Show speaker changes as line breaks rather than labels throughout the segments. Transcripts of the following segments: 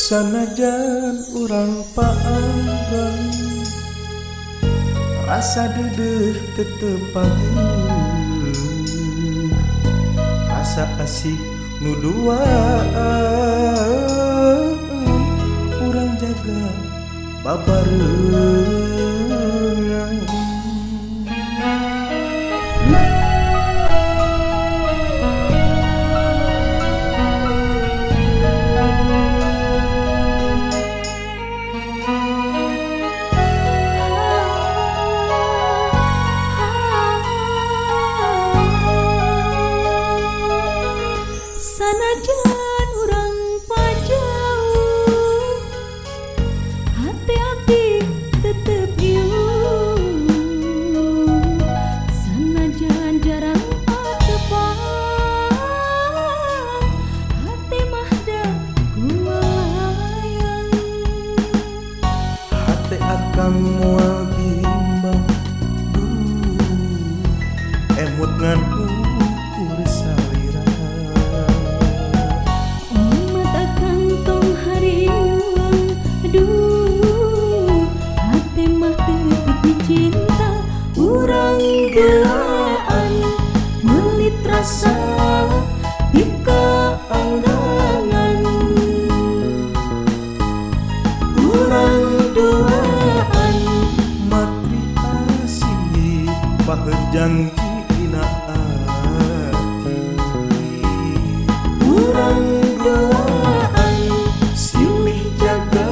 Sanajan urang paanggang, rasa dedeh tetep pageuh, rasa asih nu duaan, urang jaga babarengan.
Sanajan urang pajauh, hati-hati tetep iuh. Sanajan jarang patepang, hati mah da kumalayang.
Hati akang moal bimbang, duh emut ngan ukur salira.
Duh, hati mah tetep cinta. Urang duaan melit rasa pika anggangan.
Urang duaan matri asih paheut janji dina ati. Urang duaan silih jaga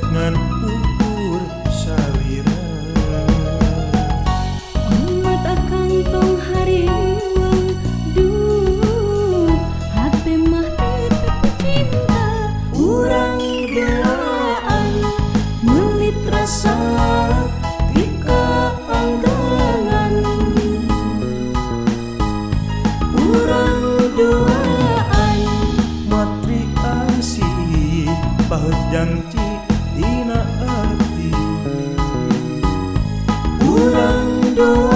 ngan ukur salira.
Umat akang tong hariwang, duh hati mah tetep cinta.
Urang duaan melit rasa tika anggangan. Urang duaan matri asih paheut janji dina ati. Urang duaan.